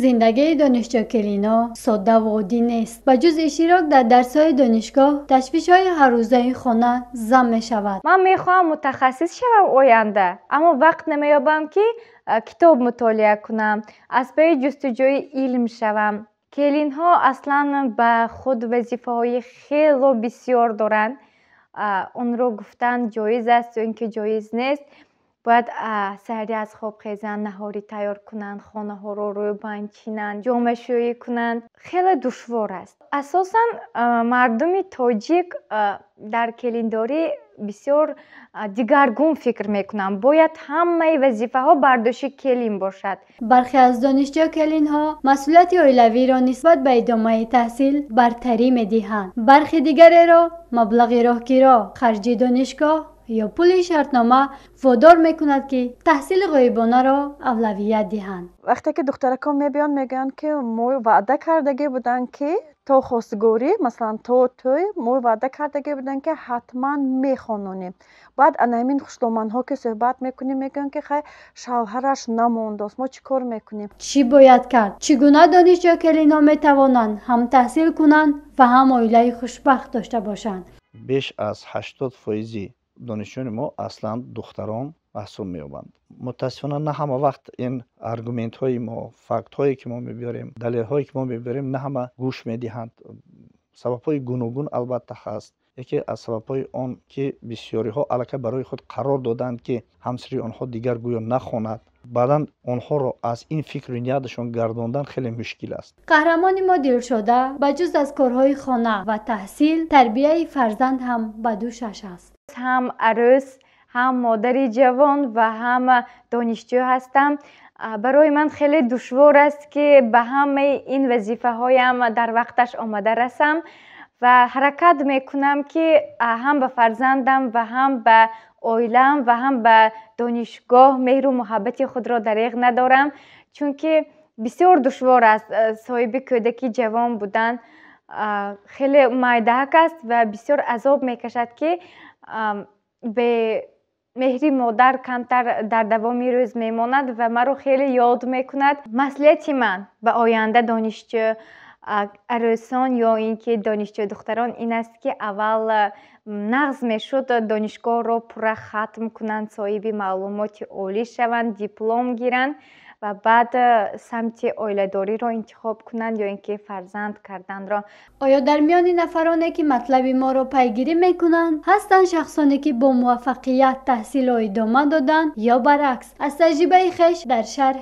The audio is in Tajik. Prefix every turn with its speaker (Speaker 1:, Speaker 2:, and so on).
Speaker 1: Зиндагии донишҷӯ-келино соддаву оддӣ нест. Ба ҷуз иштирок дар дарсҳои донишгоҳ, ташвишҳои ҳаррӯзаи хона зам мешавад.
Speaker 2: Ман мехоҳам мутахассис шавам оянда, аммо вақт намеёбам, ки китоб мутолиа кунам, аз паи ҷустуҷӯи илм шавам. Келинҳо аслан ба худ вазифаҳои хело бисёр доранд. Онро гуфтан ҷоиз аст ё ин ки ҷоиз нест. Бояд саҳарӣ аз хоб хезанд, наҳорӣ тайёр кунанд, хонаҳоро рӯйбанд чинанд, ҷомашӯӣ кунанд. Хеле душвор аст. Асосан мардуми тоҷик дар келиндорӣ бисёр дигаргун фикр мекунанд. Бояд ҳамаи вазифаҳо бар дӯши келин бошад.
Speaker 1: Бархе аз донишҷӯ-келинҳо масъулияти оилавиро нисбат ба идомаи таҳсил бартарӣ медиҳанд. Бархи дигареро маблағи роҳкиро, харҷи донишгоҳ ё пули шартнома водор мекунад, ки таҳсили ғоибонаро авлавият диҳанд.
Speaker 3: Вақте ки духтаракон мебиёнд, мегӯянд, ки мо ваъда кардагӣ буданд, ки то хостгорӣ, масалан, то тӯй мо ваъда кардагӣ буданд, ки ҳатман мехононем. Баъд ана ҳамин хушломанҳо ки суҳбат мекунем, мегӯянд, ки хай, шавҳараш намондааст, мо чӣ кор мекунем?
Speaker 1: Чӣ бояд кард? Чӣ гуна донишҷӯ-келинҳо метавонанд ҳам таҳсил кунанд ва ҳам оилаи хушбахт дошта бошанд?
Speaker 4: Беш аз 80 фоизи донишҷӯёни мо аслан духтарон маҳсуб меёбанд. Мутаассифона, на ҳама вақт ин аргументҳои мо, фактҳое ки мо мебиёрем, далелҳое ки мо мебиёрем, на ҳама гӯш медиҳанд. Сабабҳои гуногун албатта ҳаст. Яке аз сабабҳои он, ки бисёриҳо аллакай барои худ қарор доданд, ки ҳамсари онҳо дигар гӯё нахонад. Баъдан онҳоро аз ин фикру нияташон гардондан хеле мушкил аст.
Speaker 1: Қаҳрамони мо Дилшода ба ҷуз аз корҳои хона ва таҳсил, тарбияи фарзанд ҳам ба дӯшаш аст.
Speaker 2: Ҳам арӯс, ҳам модари ҷавон ва ҳам донишҷӯ ҳастам. Барои ман хеле душвор аст, ки ба ҳамаи ин вазифаҳоям дар вақташ омада расам, ва ҳаракат мекунам, ки ҳам ба фарзандам ва ҳам ба оилаам ва ҳам ба донишгоҳ меҳру муҳаббати худро дареғ надорам, чунки бисёр душвор аст соҳиби кӯдаки ҷавон будан. Хеле майдаак аст ва бисёр азоб мекашад, ки бе меҳри модар камтар дар давоми рӯз мемонад ва маро хеле ёд мекунад. Маслиҳати ман ба оянда донишҷӯ арӯсон ё ин ки донишҷӯ духтарон ин аст, ки аввал нағз мешуд донишгоҳро пурра хатм кунанд, соҳиби маълумоти олӣ шаванд, диплом гиранд ва баъд самти оиладориро интихоб кунанд ё ин ки фарзанд карданро.
Speaker 1: Оё дар миёни нафароне, ки матлаби моро пайгирӣ мекунанд, ҳастанд шахсоне, ки бо муваффақият таҳсилро идома доданд ё баръакс? Аз таҷрибаи хеш дар шарҳ.